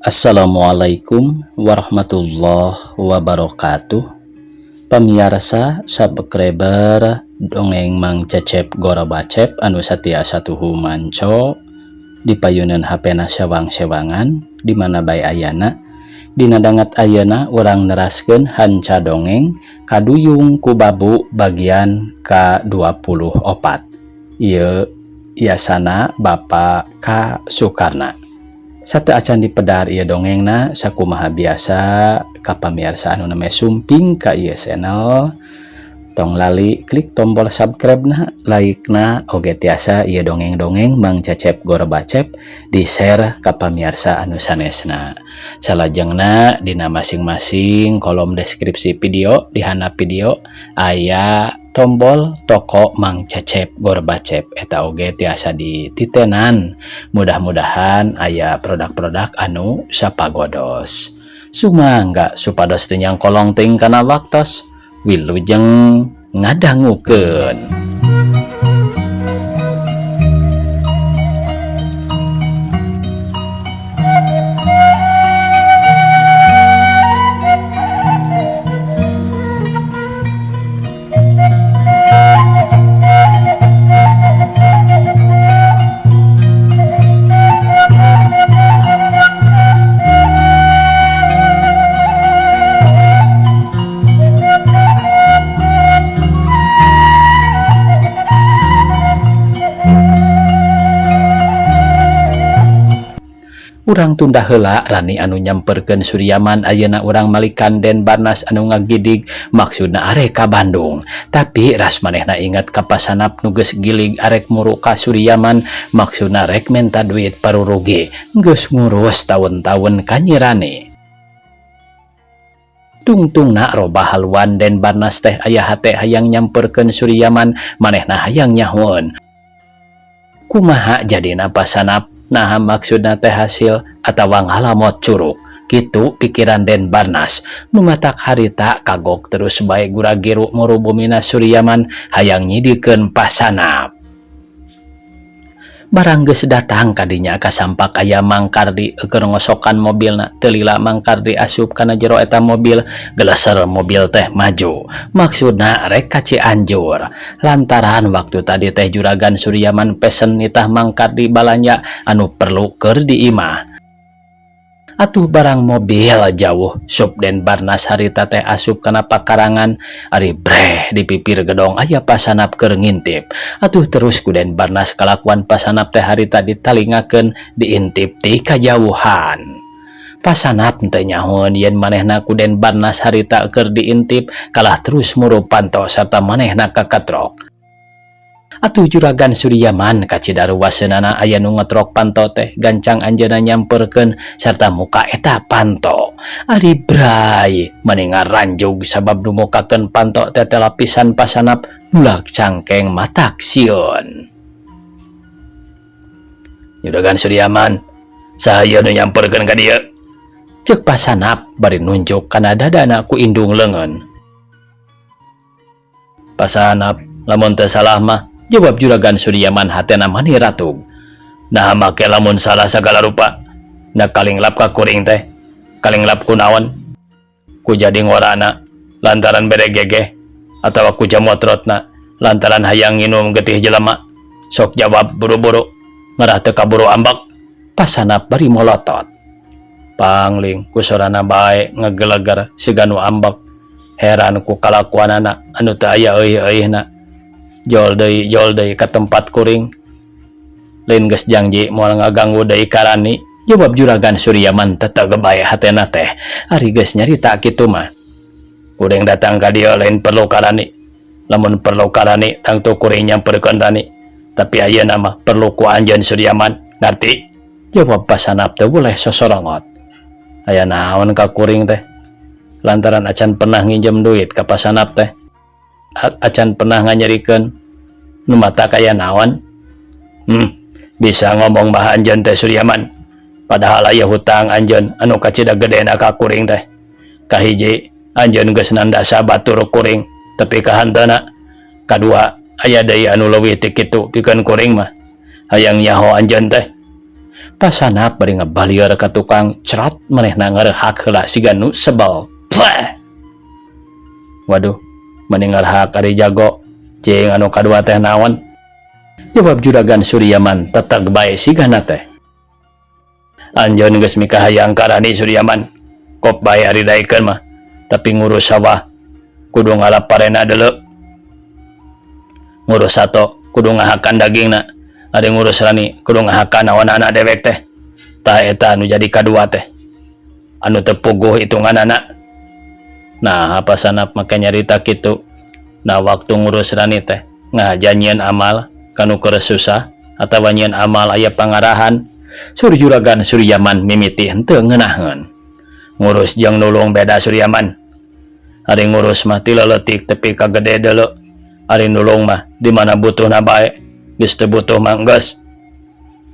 Assalamualaikum warahmatullahi wabarakatuh. Pamiarsa subscriber dongeng Mang Cecep Gorobacep anu satiasa tuhu manco di payunan HP na sewang-sewangan di mana bae ayana. Dina danget ayeuna urang neraskeun hanca dongeng Kaduyung ku Babu bagian ka-24. Ieu yasana Bapak K. Sukarna. Sateuacan dipedar ieu dongengna, sakumaha biasa ka pamiarsa anu nembe sumping ka ieu channel, tong lali klik tombol subscribe na, like na, oge tiasa ieu dongeng-dongeng Mang Cecep Gorbacep di share ka pamiarsa anu sanesna. Salajengna, dina masing-masing kolom deskripsi video di handap video aya tombol toko Mang Cecep Gorbacep, eta oge tiasa dititenan. Mudah-mudahan aya produk-produk anu sapagodos. Sumangga supados teu nyangkolong teuing kana waktos. Wilujeng ngadangukeun. Urang tunda heula Rani anu nyamperkeun Suryaman, ayeuna urang malikan Den Barnas anu ngagidig maksudna arek ka Bandung. Tapi ras manehna ingat ka pasanap nu geus gilig arek muru ka Suryaman, maksudna rek menta duit parurugi geus ngurus taun-taun ka Nyi Rani. Tungtungna robah haluan Den Barnas teh aya hate hayang nyamperkeun Suryaman, manehna hayang nyahoeun. Kumaha jadina pasanap, naha maksudna teh hasil atawa ngalamot curug? Kitu pikiran Den Barnas. Nu matak harita kagok terus bae gura-giru murubumina Suryaman hayang nyidikeun pasanap. Barang geus datang kadinya kasampak aya Mang Kardi keur ngosokan mobilna. Teu lila Mang Kardi asup kana jero eta mobil, geleser mobil teh maju maksudna rek ka Cianjur. Lantaran waktu tadi teh Juragan Suryaman pesen nitah Mang Kardi balanja anu perlu keur di imah. Atuh barang mobil jauh, sup Den Barnas harita teh asup kana pakarangan. Ari breh, di pipir gedong aya pasanap keur ngintip. Atuh terus ku Den Barnas kalakuan pasanap teh harita ditalingakeun, diintip ti kajauhan. Pasanap teu nyahoeun yen manehna ku Den Barnas harita keur diintip, kalah terus muru panto sarta manehna kakatrok. Atuh Juragan Suryaman kacida ruwaseunana aya nu ngetrok panto teh, gancang anjeunna nyamperkeun sarta muka eta panto. Ari bray, mani ngaranjug sabab nu mukakeun panto teh lapisan pasanap nulak cangkeng matak sieun. "Juragan Suryaman, saha nu nyamperkeun ka dieu?" cek pasanap bari nunjuk kana dadana ku indung leungeun. "Pasanap, lamun teu salah mah," jawab Juragan Suryaman, hatena mani ratug. "Nah, make lamun salah sagala rupa. Na kalinglap ka kuring teh? Kalinglap ku naon? Ku jadi ngorana lantaran bere gegeh atawa ku jamotrotna lantaran hayang nginum getih jelema? Sok jawab buru-buru, ngarah teu kaburu ambek," pasanap bari molotot. Pangling ku sorana bae ngageleger siga nu ambek. Heran ku kalakuanana anu teu aya euih-euihna. Jol deui, jol deui ka tempat kuring. "Lain geus janji moal ngaganggu deui ka Rani?" jawab Juragan Suryaman teteg bae hatena teh. Ari geus nyarita kitu mah. "Kuring datang ka dieu lain perlu ka Rani. Lamun perlu ka Rani, tangtu kuring nyamperkeun Rani. Tapi ayeuna mah perlu ku anjeun, Suryaman, ngarti?" jawab pasanap teu boleh sosorongot. Aya naon ka kuring teh? Lantaran acan pernah nginjem duit ka pasanap teh, acan pernah nganyerikeun, nu matak aya naon? Bisa ngomong mah anjeun teh, Suryaman. Padahal aya hutang anjeun anu kacida gedena ka kuring teh. Kahiji, anjeun geus nandasa batur kuring tepi ka hantena. Kadua, aya deui anu leuwih ti kitu pikeun kuring mah. Hayang nyaho anjeun teh?" Pasanap bari ngabalieur ka tukang cerat manehna ngareuhak heula siga nu sebel. Pleh! Waduh, mani ngarhak ari jago, cing anu kadua teh naon? Jawab Juragan Suryaman teteg bae sigana teh. Anjeun geus mikahayang ka Rani Suryaman, kop bae ari daekeun mah, tapi ngurus sawah kudu ngalap parena deuleu. Ngurus sato kudu ngahakan dagingna, ari ngurus Rani kudu ngahakan awanana dewek teh. Tah eta anu jadi kadua teh. Anu teu puguh hitunganana. Nah, Pasanap make nyarita kitu? Nah, waktu ngurus Rani teh ngahaja nyieun amal ka nu keur susah atawa nyieun amal aya pangarahan? Sur Juragan Suryaman mimiti henteu ngeunaheun. Ngurus jeung nulung beda Suryaman. Ari ngurus mah ti leuletik tepi ka gede deuleu. Ari nulung mah di mana butuhna bae, geus teu butuh mah enggeus.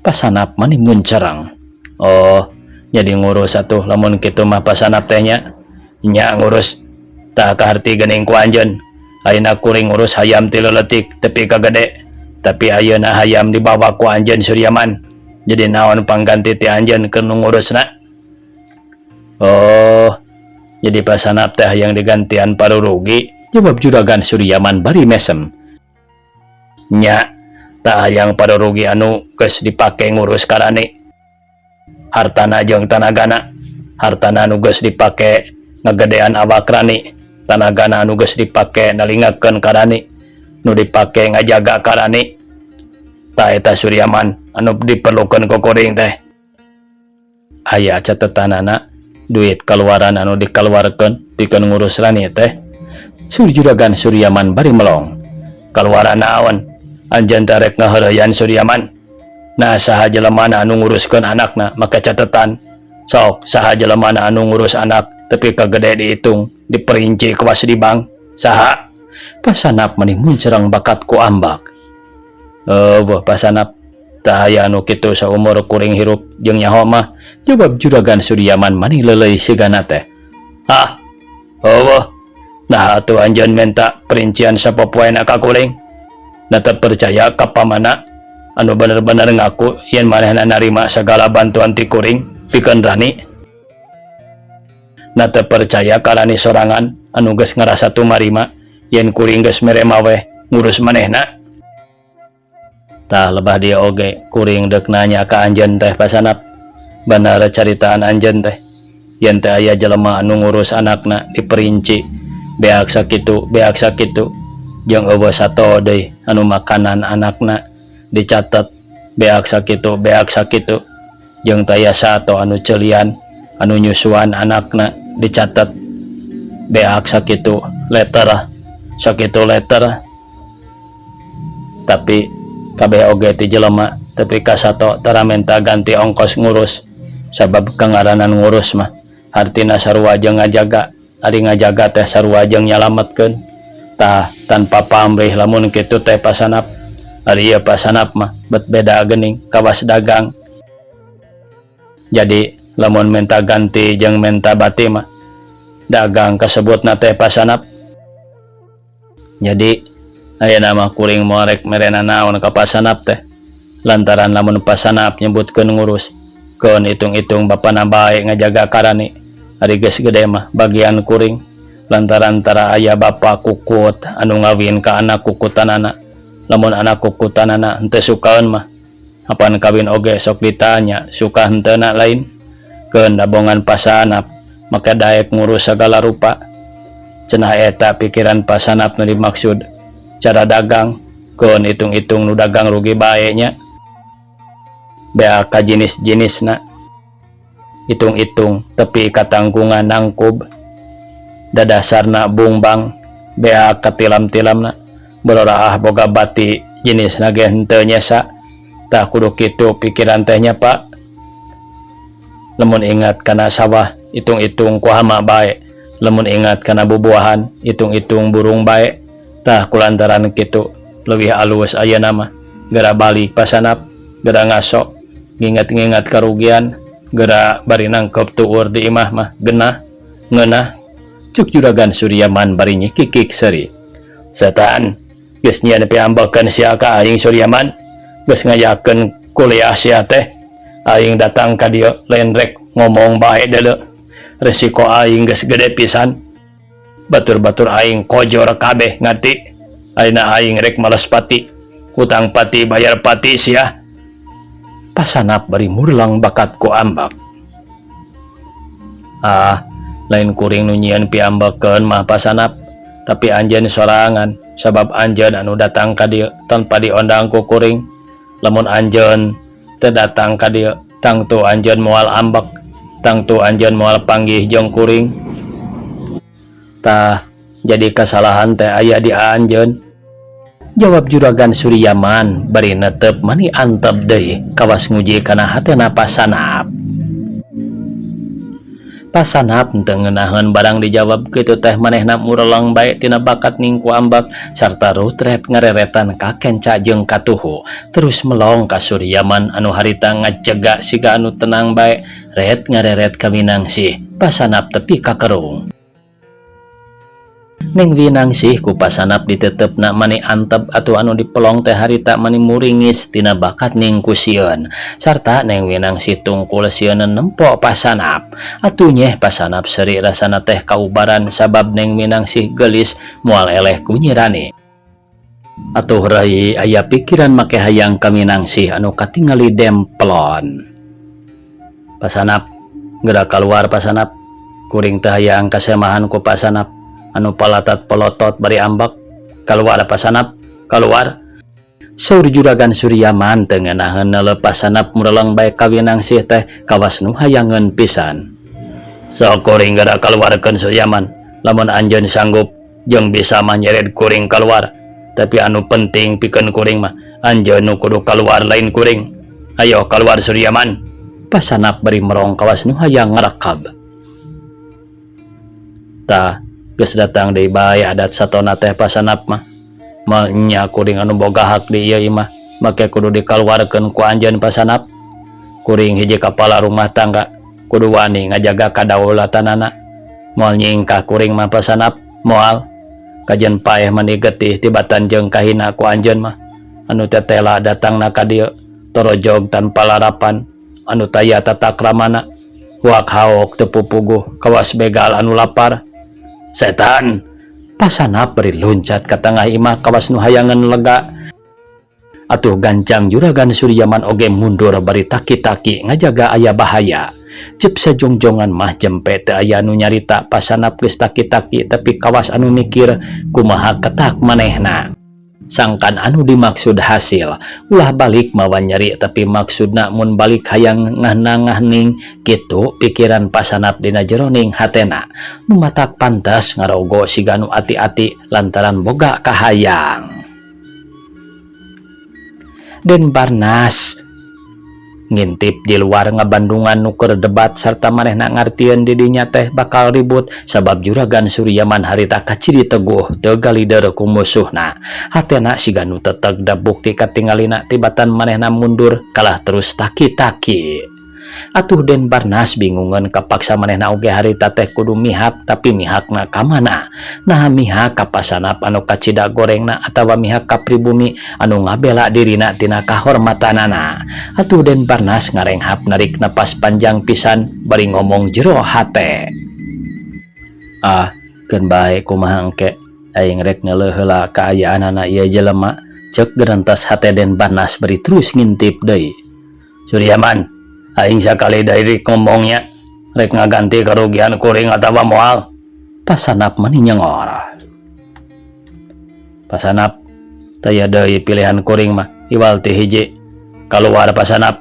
Pasanap mani muncereng. Oh, jadi ngurus atuh lamun kitu mah Pasanap teh nya. Nya ngurus. Tah kaharti geuning ku anjeun. Ayeuna kuring ngurus hayam ti leuletik tepi ka gede. Tapi ayeuna hayam dibawa ku anjeun Suryaman. Jadi naon pangganti ti anjeun keur nu ngurusna? Oh, jadi Pasanap teh hayang digantian parurugi, jawab Juragan Suryaman bari mesem. Nya, tah hayang parurugi anu geus dipake ngurus ka Rani. Hartana jeung tanagana. Hartana anu geus dipake ngagedean awak Rani, tanagana anu geus dipake nalingakeun ka Rani, nu dipake ngajaga ka Rani. Tah eta Suryaman anu diperlukeun ku kuring teh. Aya catetanana duit kaluaran anu dikaluarkeun pikeun ngurus Rani teh? Sur Juragan Suryaman bari melong. Kaluaran naon? Anjeun teh rek ngaheureyan Suryaman? Nah, saha jelemana anu nguruskeun anakna make catetan? Sok, saha jelemana anu ngurus anak tepi ka gede dihitung, diperinci kawas di bank? Saha? Pasanap mani muncerang bakat ku ambak. Eueuh Pasanap, teu aya anu kitu saumur kuring hirup jeung nyaho mah, jawab Juragan Suryaman mani leuleuy sigana teh. Hah? Eueuh. Nah atuh anjeun menta perincian sapopoena ka kuring? Da teu percaya ka pamana anu bener-bener ngaku yen manehna narima sagala bantuan ti kuring pikeun Rani? Na teu percaya ka Rani sorangan anu geus ngarasa tumarima yen kuring geus mere maweh ngurus manehna? Tah lebah dieu oge kuring deuk nanya ka anjeun teh Pasanap. Bener caritaan anjeun teh? Yen teh aya jelema anu ngurus anakna diperinci beak sakitu beak sakitu jeung eueuh sato deui anu makanan anakna dicatet beak sakitu beak sakitu jeung taya sato anu ceulian anu nyusuan anakna dicatet beak sakitu liter sakitu liter, tapi kabeh oge ti jelema tepi ka sato tara menta ganti ongkos ngurus, sabab kangaranan ngurus mah hartina sarua jeung ngajaga, ari ngajaga teh sarua jeung nyalametkeun. Tah, tanpa pamrih lamun kitu teh Pasanap. Ari ieu Pasanap mah bet beda geuning, kawas dagang. Jadi lamun menta ganti jeung menta bati mah dagang kasebutna teh Pasanap. Jadi ayeuna mah kuring moal rek mere nanaon ka Pasanap teh, lantaran lamun Pasanap nyebutkeun ngurus keun itung-itung bapana bae ngajaga ka Rani, ari geus gede mah bagian kuring, lantaran tara aya bapa kukut anu ngawin ka anak kukutanana. Lamun anak kukutanana henteu sukaeun mah apan kawin oge sok ditanya suka henteuna lain. Keun dabongan Pasanap make daek ngurus sagala rupa. Cenah eta pikiran Pasanap nu dimaksud cara dagang, keun itung-itung nu dagang rugi bae nya, beak ka jinis-jinisna, itung-itung tepi katanggungan nangkub dadasarna bungbang beak katilam-tilamna bororaah boga bati jenisna ge henteu nyesa. Tah, kudu kitu pikiran teh nya, Pak. Lamun ingat kana sawah itung-itung ku hama bae, lamun ingat kana bubuahan itung-itung burung bae. Tah, kulantaran kitu leuwih alus ayeuna mah gera balik Pasanap, gera ngaso. Nginget-nginget karugian gera bari nangkep tuur di imah mah genah ngeunah, cuk Juragan Suryaman bari nyikikik seuri. Setan geus nyieun piambekeun sia ka aing Suryaman, geus ngayakeun kuliah sia teh. Aing datang ka dieu lain rek ngomong bae deuleu. Resiko aing geus gede pisan. Batur-batur aing kojor kabeh ngarti. Ayeuna aing rek males pati. Hutang pati bayar pati sia. Pasanap bari murlang bakat ku ambek. Ah, lain kuring nu nyieun piambekeun mah Pasanap, tapi anjeun sorangan sabab anjeun anu datang ka dieu tanpa diondang ku kuring. Lamun anjeun teu datang ka dieu, tangtu anjeun moal ambek, tangtu anjeun moal panggih jeung kuring. Tah, jadi kasalahan teh aya di anjeun. Jawab Juragan Suryaman bari netep mani antep deui kawas nguji kana hatena Pasanap. Pasanap teu ngeunaheun barang dijawab kitu teh manehna mureleng bae tina bakat ningku ambek sarta rutret ngareretan ka kenca jeung katuhu terus melong ka Suryaman anu harita ngajega siga anu tenang bae ret ngareret ka Minangsih. Pasanap tepi ka kerung. Neng Winangsih ku Pasanap ditetepna mani antep atuh anu dipelong teh harita mani muringis tina bakat ning ku sieun sarta Neng Winangsih tungkul sieun nempo Pasanap. Atuh nyeh Pasanap seuri rasana teh kaubaran sabab Neng Winangsih geulis moal eleh ku nyirani. Atuh rai aya pikiran make hayang ka Minangsih anu katingali demplon. Pasanap geura kaluar Pasanap. Kuring teu hayang kasemahan ku Pasanap anu palatat polotot bari ambek. Kaluar Pasanap, kaluar. Saur Juragan Suryaman teu ngeunaheun neuleuh Pasanap mureleng bae ka Winangsih teh kawas nu hayangeun pisan. Sok kuring geura kaluarkeun Suryaman, lamun anjeun sanggup jeung bisa mah nyered kuring kaluar. Tapi anu penting pikeun kuring mah anjeun nu kudu kaluar lain kuring. Ayo kaluar Suryaman. Pasanap bari merong kawas nu hayang ngarekab. Tah, geus datang deui bae adat satona teh Pasanap mah. Moal nya kuring anu boga hak di ieu imah, make kudu dikaluarkeun ku anjeun Pasanap. Kuring hiji kapala rumah tangga, kudu wani ngajaga kadaulatanana. Moal nyingkah kuring mah Pasanap, moal. Kajen paeh mani getih tibatan jeung kahina ku anjeun mah. Anu tetela datangna ka dieu, torojog tanpa larapan, anu taya tata kramana, huak haok teu pupuguh, kawas begal anu lapar. Setan! Pasanap bari luncat ka tangah imah kawas nu hayangeun lega. Atuh gancang Juragan Suryaman oge mundur bari taki-taki ngajaga aya bahaya. Cep sajongjongan mah jempe teu aya nu nyarita Pasanap geus taki-taki tapi kawas anu mikir kumaha ketak manehna. Sangkan anu dimaksud hasil ulah balik mawa nyeri tapi maksudna mun balik hayang ngahnang-ngahning kitu pikiran Pasanap dina jeroning hatena. Nu matak pantes ngarogo siga nu ati-ati lantaran boga kahayang. Den Barnas ngintip di luar ngabandungan nu keur debat sarta manehna ngartieun di dinya teh bakal ribut sabab Juragan Suryaman harita kaciri teguh teu galider ku musuhna. Hatena siga nu teteg da bukti katingalina tibatan manehna mundur kalah terus taki-taki. Atuh Den Barnas bingungeun kapaksa manehna oge harita teh kudu mihak tapi mihakna ka mana? Naha mihak ka Pasanap anu kacida gorengna atawa mihak ka pribumi anu ngabela dirina tina kahormatanana. Atuh Den Barnas ngarenghap narik napas panjang pisan bari ngomong jero hate. Ah, keun bae kumaha engke aing rek neuleuh heula kaayaanana ieu jelema, ceuk gerentas hate Den Barnas bari terus ngintip deui. Suryaman, aing sakali deui rek ngomongnya, rek ngaganti karugian kuring atawa moal. Pasanap mani nyengor. Pasanap, taya deui pilihan kuring mah, iwal ti hiji. Kaluar Pasanap,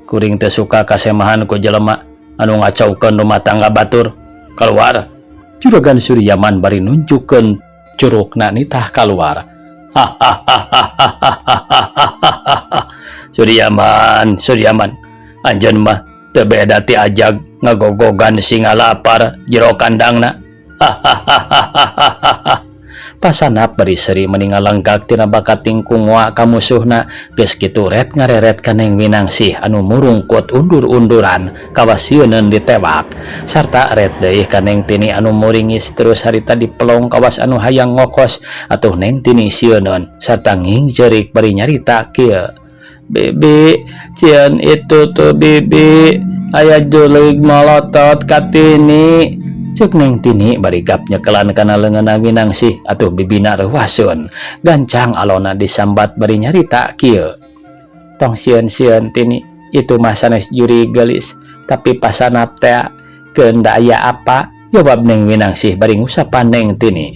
kuring teu suka kasemahan ku jelema anu ngacaukeun rumah tangga batur. Kaluar. Juragan Suryaman bari nunjukkeun curugna nitah kaluar. Hahaha. Suryaman, Suryaman, anjeun mah teu beda ti ajag ngagogogan singa lapar jero kandangna. Hahaha. Pasanap bari seuri meni ngalenggak tina bakat tingkung ngoa ka musuhna geus kitu ret ngareret ka Neng Minangsih anu murungkut undur-unduran kawas sieuneun ditewak sarta ret deui ka Neng Tini anu muringis terus harita dipelong kawas anu hayang ngokos atuh Neng Tini sieuneun sarta ngingceurik bari nyarita kieu. Bibi, cieun itu tuh Bibi, aya jurig molotot ka Tini. Cek Neng Tini bari gap nyekelan kana leungeunna Winangsih atuh bibina reuwaseun. Gancang alona disambat bari nyarita kieu. Tong sieun-sieun Tini, itu mah sanes jurig geulis, tapi pasanap tea keun da aya apa, jawab Neng Winangsih bari ngusapan Neng Tini.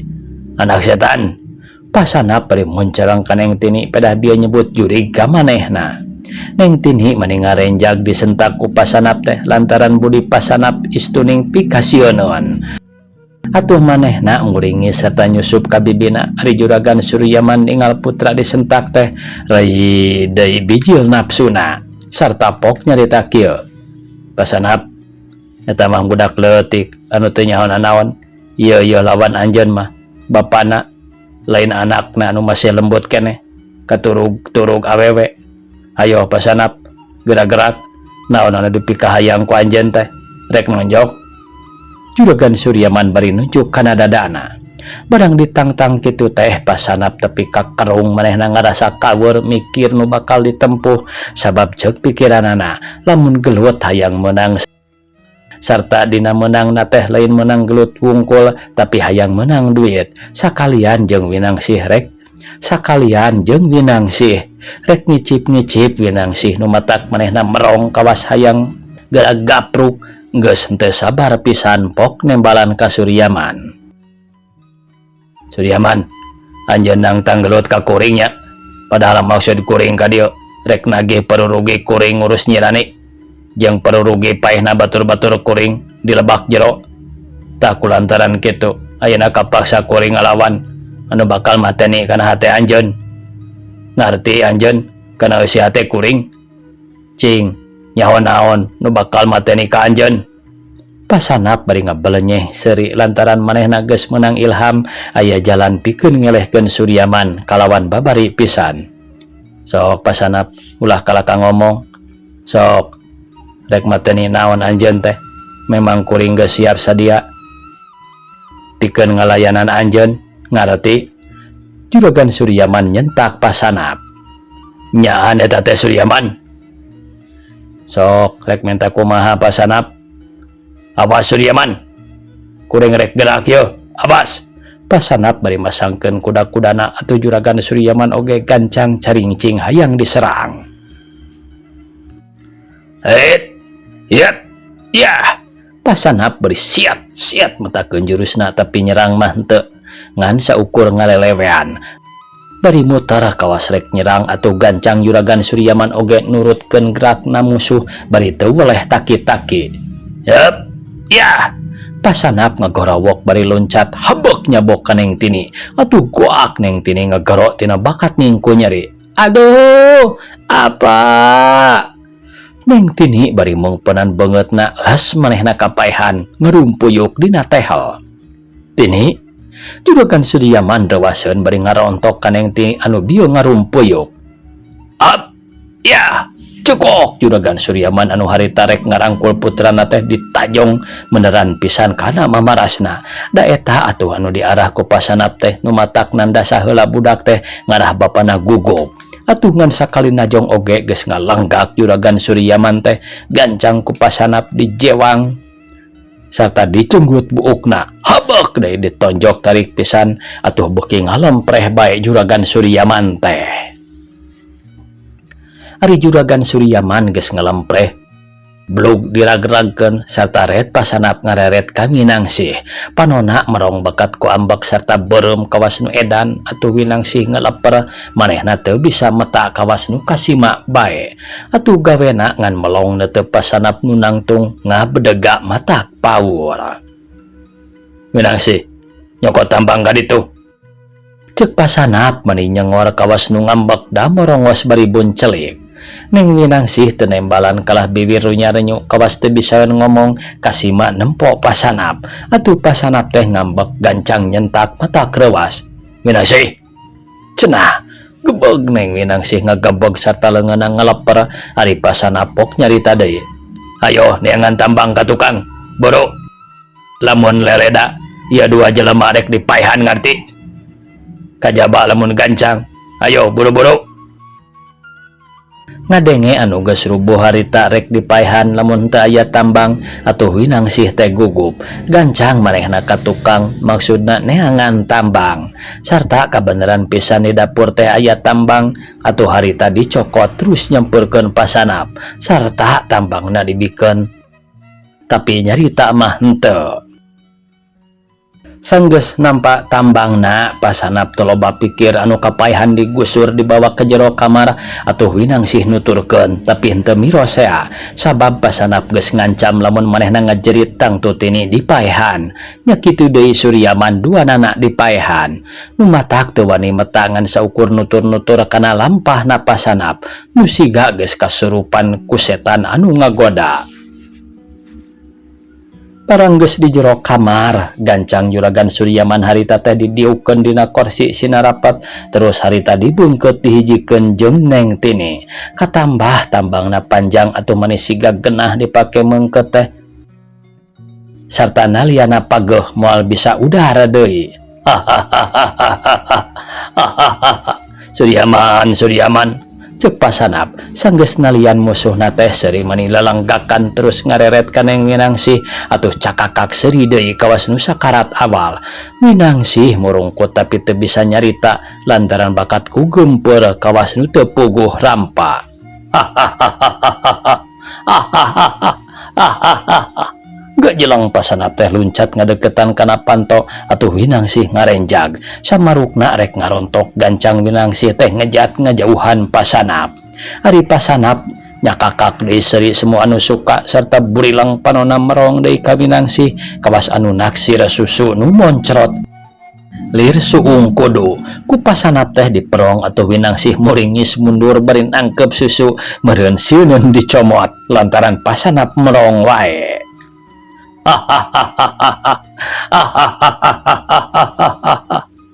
Anak setan, pasanap bari muncereng ka Neng Tini pedah bieu nyebut jurig ka manehna. Neng Tini mani ngarenjag disentak ku pasanap teh lantaran budi pasanap istuning pikasieuneun. Atuh manehna nguringis serta nyusup ka bibina. Ari Juragan Suryaman ningal putra disentak teh rai deui bijil nafsuna sarta pok nyarita kieu. Pasanap, eta mah budak leutik anu teu nyaho nanaon. Ieu ieu lawan anjeun mah bapana lain anakna anu masih lembut keneh katurug-turug awewe. Ayo pasanap gerak-gerak naon anu dipikahayang ku anjeun teh rek nonjok. Juragan Suryaman bari nunjuk kana dadana. Barang ditangtang kitu teh pasanap tepi ka kerung manehna ngarasa kaweur mikir nu bakal ditempuh sabab ceuk pikiranana lamun gelut hayang meunang sarta dina meunangna teh lain meunang gelut wungkul tapi hayang meunang duit sakalian jeung Winangsih rek sakalian jeung Winangsih rek ngicip-ngicip Winangsih nu matak manehna merong kawas hayang geura gapruk geus henteu sabar pisan pok nembalan ka Suryaman. Suryaman, anjeun nangtang gelut ka kuring nya, padahal maksud kuring ka dieu rek nagih parurugi kuring ngurus Nyi Rani jeung parurugi paehna batur-batur kuring di lebak jero. Tah kulantaran kitu ayeuna kapaksa kuring ngalawan anu bakal mateni kana hate anjeun. Ngarti anjeun kana eusi hate kuring? Cing nyaho naon nu bakal mateni ka anjeun? Pasanap bari ngabelenyeh seuri lantaran manehna geus meunang ilham aya jalan pikeun ngelehkeun Suryaman kalawan babari pisan. Sok pasanap ulah kalaka ngomong. Sok rek mateni naon anjeun teh? Memang kuring geus siap sadia pikeun ngalayanan anjeun, ngarti? Juragan Suryaman nyentak pasanap. Nyaan eta teh Suryaman. Sok rek menta kumaha pasanap? Awas Suryaman, kuring rek gerak yeuh, awas. Pasanap bari masangkeun kuda-kudana atuh Juragan Suryaman oge gancang caringcing hayang diserang. Het, yep, yah. Pasanap bari siat, siat metakeun jurusna tapi nyerang mah henteu ngan saukur ngalelewean. Bari muter kawas rek nyerang atuh gancang Juragan Suryaman oge nurutkeun gerakna musuh bari teu weleh taki-taki. Yep, yah. Pasanap ngagorowok bari loncat habek nyabok ka Neng Tini. Atuh goak Neng Tini ngagero tina bakat ningku nyeri. Aduh, apa? Neng Tini bari meungpeunan beungeutna las manehna kapaehan ngarumpuyuk dina tehel. Tini, Juragan Suryaman reuwaseun bari ngarontok ka Neng Tini anu bieu ngarumpuyuk. Up, ya, cekok Juragan Suryaman anu harita rek ngarangkul putrana teh ditajong beneran pisan kana mamarasna. Da eta atuh anu diarah ku pasanap teh nu matak nandasa heula budak teh ngarah bapana gugup. Atuh ngan sakali najong oge geus ngalenggak Juragan Suryaman teh gancang ku pasanap dijewang sarta dicenggut buukna. Habek deui ditonjok tarik pisan atuh beuki ngalempreh bae Juragan Suryaman teh. Ari Juragan Suryaman geus ngalempreh blug diragragkeun sarta ret pasanap ngareret ka Winangsih. Panona merong bakat ku ambek sarta beureum kawas nu edan atuh Winangsih ngaleper manehna teu bisa meta kawas nu kasima bae. Atuh gawena ngan melong neuteup pasanap nu nangtung ngabedega matak paur. Winangsih, nyokot tambang ka ditu. Ceuk pasanap mani nyengor kawas nu ngambek da morongos bari buncelik. Neng Winangsih teu nembalan kalah bibir runya-renyu kawas teu bisaeun ngomong kasima nempo pasanap. Atuh pasanap teh ngambek gancang nyentak matak reuwas. Winangsih, cenah gebeg Neng Winangsih ngagebeg sarta leungeunna ngaleper ari pasanap pok nyarita deui. Ayo neangan tambang ka tukang, buru. Lamun leleda ieu dua jelema rek dipaehan ngarti. Kajaba lamun gancang, ayo buru-buru. Ngadenge anu geus rubuh harita rek dipaehan lamun teu aya tambang atuh Winangsih teh gugup. Gancang manehna ka tukang maksudna neangan tambang. Sarta kabeneran pisan di dapur teh aya tambang atuh harita dicokot terus nyampeurkeun pasanap sarta tambangna dibikeun. Tapi nyarita mah henteu. Sanggeus nampa tambangna, pasanap teu loba pikir anu kapaehan digusur dibawa ka jero kamar atuh Winangsih nuturkeun tapi henteu mirosea sabab pasanap geus ngancam lamun manehna ngajerit tangtu tini dipaehan. Nya kitu deui Suryaman duanana dipaehan. Nu matak teu wani metangan saukur nutur-nutur kana lampahna pasanap nu siga geus kasurupan ku setan anu ngagoda. Barang geus di jero kamar, gancang Juragan Suryaman harita teh didiukeun dina korsi sinarapat, terus harita dibungkeut dihijikeun jeung Neng Tini. Katambah tambangna panjang atuh mani siga genah dipake meungkeut teh. Sarta naliana pageuh moal bisa udara deui. Hahaha. Suryaman, Suryaman. Cek pasanap, sanggeus nalian musuhna teh seuri mani lalanggakan terus ngareret ka Neng Minangsih atuh cakakak seuri deui kawas nu sakarat awal. Minangsih murungkut tapi teu bisa nyarita lantaran bakat ku geumpeur kawas nu teu puguh rampa. Hahaha. Hahaha. Gak jelang pasanap teh luncat ngadeketan kana panto atuh Winangsih ngarenjag. Samarukna rek ngarontok gancang Winangsih teh ngejat ngajauhan pasanap. Ari pasanap nyakakak deui seuri semua anu suka serta burilang panona merong deui ka Winangsih kawas anu naksir susu nu moncrot. Lir suung kudu ku pasanap teh diperong atuh Winangsih muringis mundur bari nangkep susu meureun sieuneun dicomot lantaran pasanap merong wae.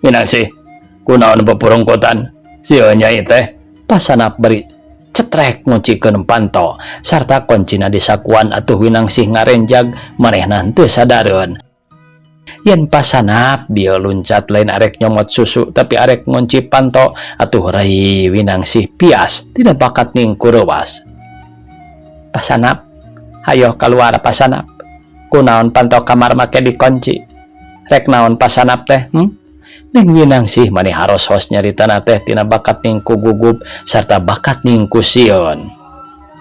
Minangsih, kunaon pepurungkutan sieun nyai teh pasanap beri cetrek nguncikeun panto sarta koncina disakuan atuh Winangsih ngarenjag manehna henteu sadareun. Yen pasanap bieu luncat lain arek nyomot susu tapi arek ngunci panto atuh rai Winangsih pias tina bakat ningkurewas. Pasanap, hayoh kaluar pasanap. Kunaon panto kamar make dikunci? Rek naon pasanap teh? Neng Winangsih mani haros-hos nyaritana teh tina bakat ningku gugup sarta bakat ningku sieun.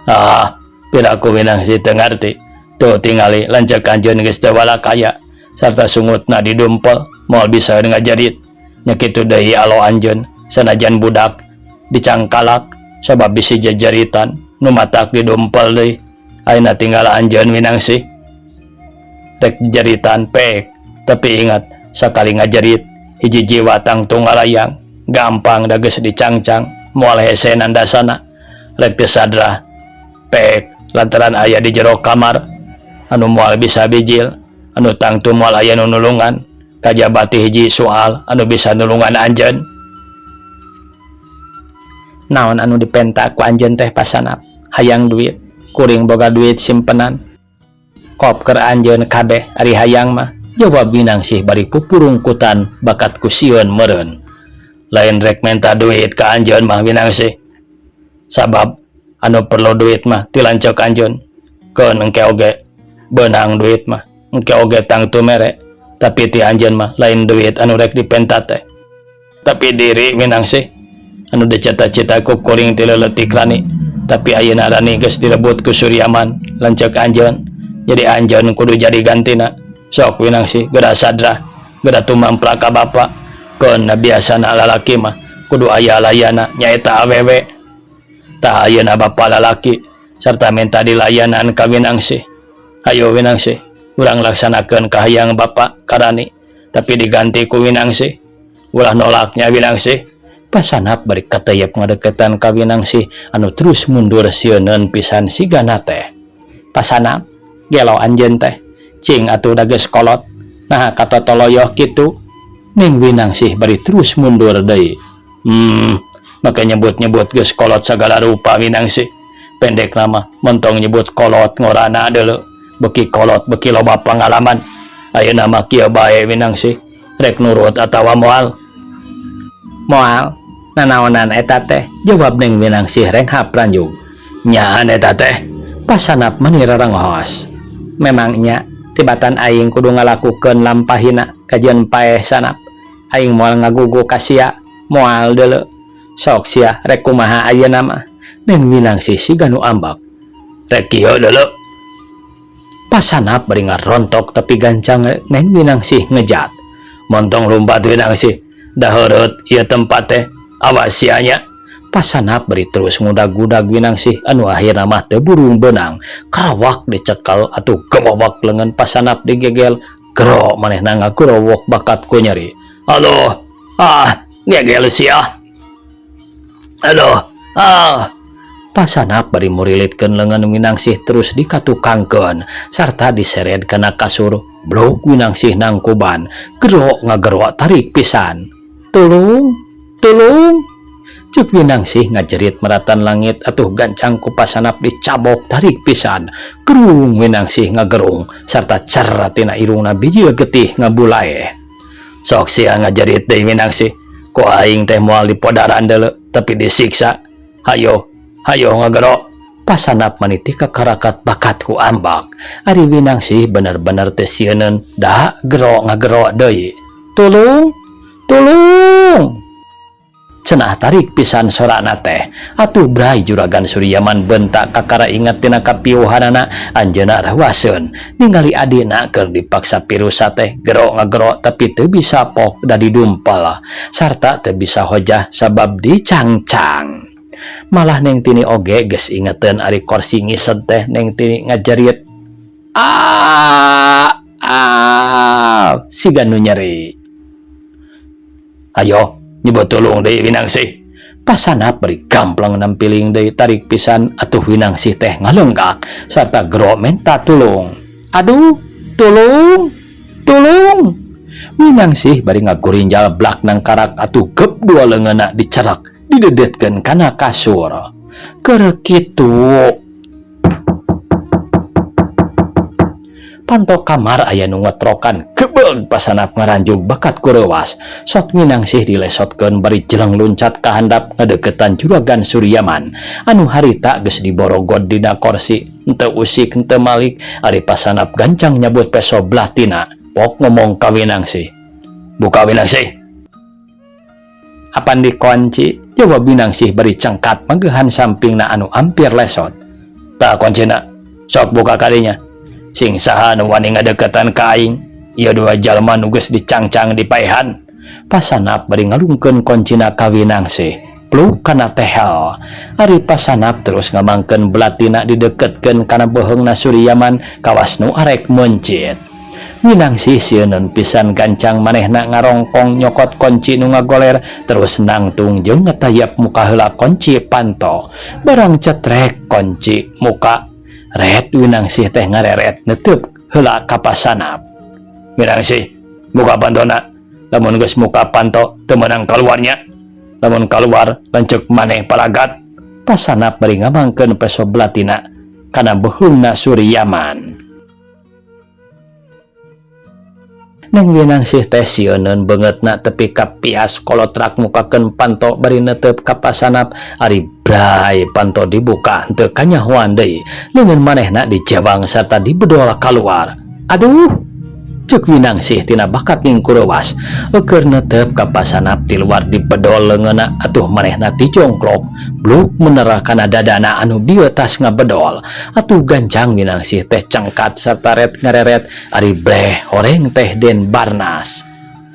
Ah, piraku Winangsih teu ngarti. Tuh tingali lanceuk anjeun geus teu walakaya sarta sungutna didumpel moal bisa ngajarit. Nya kitu deui alo anjeun sanajan budak dicangkalak sabab bisi jajaritan nu matak didumpel deui. Ayeuna tinggal anjeun Winangsih. Rek jaritan pek, tapi ingat sakali ngajarit hiji jiwa tangtu ngalayang gampang da geus dicangcang moal hese nandasana. Rek teu sadrah pek lantaran aya di jero kamar anu moal bisa bijil anu tangtu moal aya nu nulungan kajaba ti hiji soal anu bisa nulungan anjeun. Naon anu dipenta ku anjeun teh pasanap? Hayang duit, kuring boga duit simpenan. Kop keur anjeun kabeh ari hayang mah, jawab Winangsih bari pupurungkutan bakat ku sieun meureun. Lain rek menta duit ka anjeun mah Winangsih. Sabab anu perlu duit mah ti lanceuk anjeun. Keun engke oge beunang duit mah, engke oge tangtu mere. Tapi ti anjeun mah lain duit anu rek dipenta teh. Tapi diri Winangsih anu dicita-cita ku kuring ti leuletik Rani, tapi ayeuna Rani geus direbut ku Suryaman lanceuk anjeun. Jadi anjeun kudu jadi gantina. Sok Winangsih geura sadrah, geura tumamplak ka bapa. Keun biasana lalaki mah kudu aya layana nyaeta awewe. Tah ayeuna bapa lalaki sarta minta dilayanan ka Winangsih. Hayo Winangsih, urang laksanakeun kahayang bapa ka Rani, tapi diganti ku Winangsih. Ulah nolaknya Winangsih. Pasanap bari kateyep ngadeukeutan ka Winangsih anu terus mundur sieuneun pisan sigana teh. Pasanap, gelo anjeun teh. Cing atuh da geus kolot. Naha katotoloyoh kitu? Ning Winangsih bari terus mundur deui. Make nyebut-nyebut geus kolot sagala rupa Winangsih. Pendek nama montong nyebut kolot ngorana deuleu. Beki kolot beki loba pangalaman. Ayeuna mah kieu bae Winangsih, rek nurut atawa moal. Moal, nanaonan eta teh? Jawab Neng Winangsih renghap ranjug. Nyaan eta teh? Pasanap mani rarengos. Memang nya tibatan aing kudu ngalakukeun lampahina kajian paeh Sanap. Aing moal ngagugu ka sia, moal deuleu. Sok sia rek kumaha ayeuna mah. Neng Minangsih siga nu ambek. Rek kieu deuleu. Pasanap bari ngarontok tapi gancang Neng Minangsih ngejat. Montong lumpat, Minangsih. Da heureut ieu tempat teh. Awas sia nya. Pasanap bari terus ngudag-gudag Minangsih anu akhirna mah teu burung beunang. Karawak dicekal atuh gewawak leungeun Pasanap digegel. Gero manehna ngagorowok bakat ku nyeri. Aduh, ah, gegel sia. Aduh, ah. Pasanap bari murilitkeun leungeun Minangsih terus dikatukangkeun sarta diseret kana kasur. Blok Minangsih nangkuban. Gero ngagero tarik pisan. Tulung, tulung. Cek Minangsih ngajerit meratan langit atuh gancang ku Pasanap dicabok tarik pisan. Gerung Minangsih ngagerung sarta cer tina irungna bijil getih ngabulaeh. Sok sia ngajerit deui, Minangsih. Ku aing teh moal dipodaran deuleu tapi disiksa. Hayo, hayo ngagero. Pasanap maniti kakarakat bakat ku ambak. Ari Minangsih bener-bener teu sieuneun da gero ngagero deui. Tulung, tulung. Cenah tarik pisan sorana teh. Atuh bray Juragan Suryaman bentak kakara inget tina kapiuhanana anjeunna reuaseun. Ningali adina keur dipaksa pirusa teh gero ngagero tapi teu bisa pok da didumpal sarta teu bisa hojah sabab dicangcang. Malah Neng Tini oge geus ingeteun ari korsi ngised teh Neng Tini ngajerit. Ah, ah, siga nu nyeri. Ayo, nyebut tulung deui, Winangsih. Pasanap bari gamplang nampiling deui tarik pisan atuh Winangsih teh ngalenggak sarta gero menta tulung. Aduh, tulung, tulung. Winangsih bari ngagurinjal blak nangkarak atuh gep dua leungeunna dicerak didedetkeun kana kasur. Keur kitu panto kamar aya nu ngetrokan gebeg Pasanap ngaranjug bakat ku reuwas. Sot Minangsih dilesotkeun bari jeleng luncat ka handap ngadeukeutan Juragan Suryaman anu harita geus diborogod dina korsi henteu usik henteu malik. Ari Pasanap gancang nyabut peso belatina pok ngomong ka Winangsih. Buka, Winangsih. Apan dikunci? Jawab Winangsih bari cengkat manggehan sampingna anu ampir lesot. Tah kuncina, sok buka kalinya. Sing saha nu wani ngadeukeutan ka aing? Ieu dua jalma nu geus dicangcang dipaehan. Pasanap bari ngalungkeun kuncina ka Winangsih. Pluk kana tehel. Ari Pasanap terus ngamangkeun belatina dideketkeun kana beuheungna Suryaman kawas nu arek meuncit. Minangsih sieuneun pisan gancang manehna ngarongkong nyokot kunci nu ngagoler terus nangtung jeung ngetayap muka heula kunci panto. Barang cetrek kunci muka ret Winangsih teh ngareret netep heula ka Pasanap. Minangsih, buka pantona. Lamun geus muka panto teu meunang kaluarnya. Lamun kaluar lanceuk maneh palagat. Pasanap bari ngamangkeun peso belatina kana beuheungna Suryaman. Neng Winangsih teh sieuneun beungeutna tepi ka pias kolotrak mukakeun panto bari netep ka Pasanap. Ari bray panto dibuka henteu kanyahoan deui leungeun manehna dijewang sarta dibedol kaluar. Aduh, cek Winangsih tina bakat ningkureuwas. Eukeun netep ka Pasanap ti luar dibedol leungeunna atuh manehna tijongklok bluk menera kana dadana anu dieu tas ngabedol. Atuh gancang Winangsih teh cengkat sarta ret ngareret. Ari bleh horeng teh Den Barnas.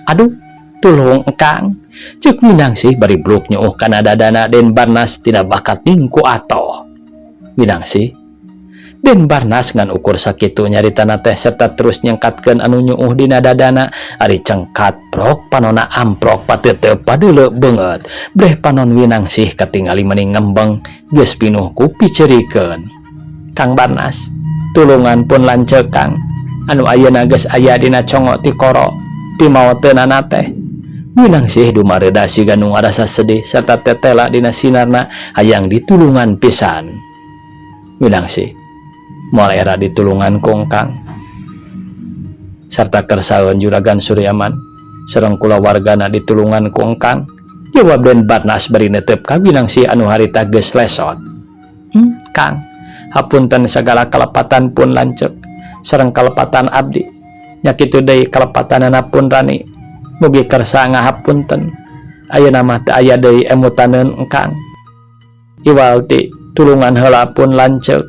Aduh, tulung Kang, cek Winangsih bari bluk nyuuh kana dadana Den Barnas tina bakat ningku atoh. Winangsih, Den Barnas ngan ukur sakitu nyaritana teh serta terus nyengkatkeun anu nyuuh dina dadana. Ari cengkat prok panona amprok pateuteup padeuleu beungeut. Breh panon Winangsih katingali meni ngembeng geus pinuh ku piceurikeun. Kang Barnas, tulungan pun lanceuk Kang anu ayeuna geus aya dina congo tikoro pimaoteunana teh. Winangsih dumareuda siga nu ngarasa sedih serta tetela dina sinarna hayang ditulungan pisan. Winangsih, moal era ditulungan kongkang sarta kersaeun Juragan Suryaman sareng kulawargana ditulungan kongkang, jawab Den Barnas bari netep ka Winangsih anu harita geus lesot. Kang, hapunten sagala kalepatan pun lanceuk sareng kalepatan abdi. Nya kitu deui kalepatanana pun Rani. Mugi kersa ngahapunten. Ayeuna mah teu aya deui emutaneun engkang. Iwal ti tulungan heula pun lanceuk.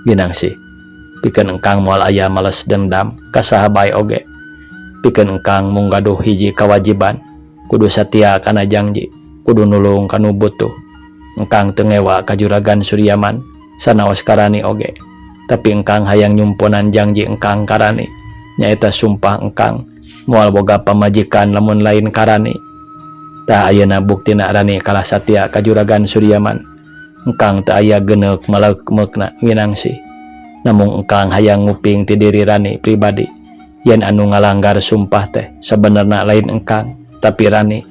Ginang sih, pikeun engkang moal aya males dendam ka saha bae oge. Pikeun engkang mung gaduh hiji kawajiban, kudu satia kana jangji, kudu nulung ka nu butuh. Engkang teu ngewa ka Juragan Suryaman sanaos ka Rani oge. Tapi engkang hayang nyumponan jangji engkang ka Rani, nyaeta sumpah engkang moal boga pamajikan lamun lain ka Rani. Tah ayeuna buktina Rani kalah satia ka Juragan Suryaman. Engkang teu aya geuneuk maleuk-meukna Winangsih. Namung engkang hayang nguping ti diri Rani pribadi yen anu ngalanggar sumpah teh sabenerna lain engkang tapi Rani.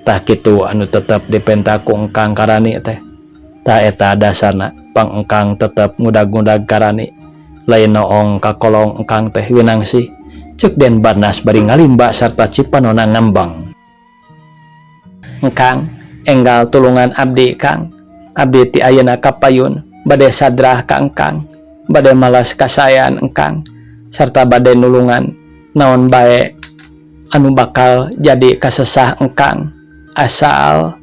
Tah kitu anu tetep dipenta ku engkang ka Rani teh. Tah eta dasarna pang engkang tetep ngudag-ngudag ka Rani. Lain noong kakolong engkang teh Winangsih, ceuk Den Barnas bari ngalimba sarta cipanona ngambang. Engkang, enggal tulungan abdi Kang. Abdi ti ayeuna kapayun bade sadrah ka engkang, bade malas kasaean engkang sarta bade nulungan naon bae anu bakal jadi kasesah engkang asal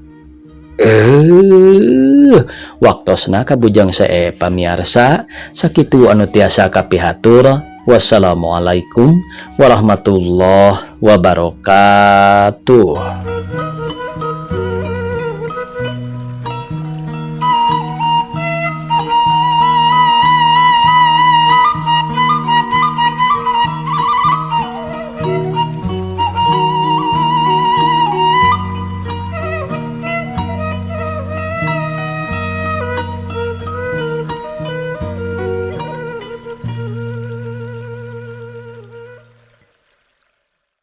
waktosna kabujang sae pamiarsa sakitu anu tiasa kapihatur. Wassalamualaikum warahmatullahi wabarakatuh.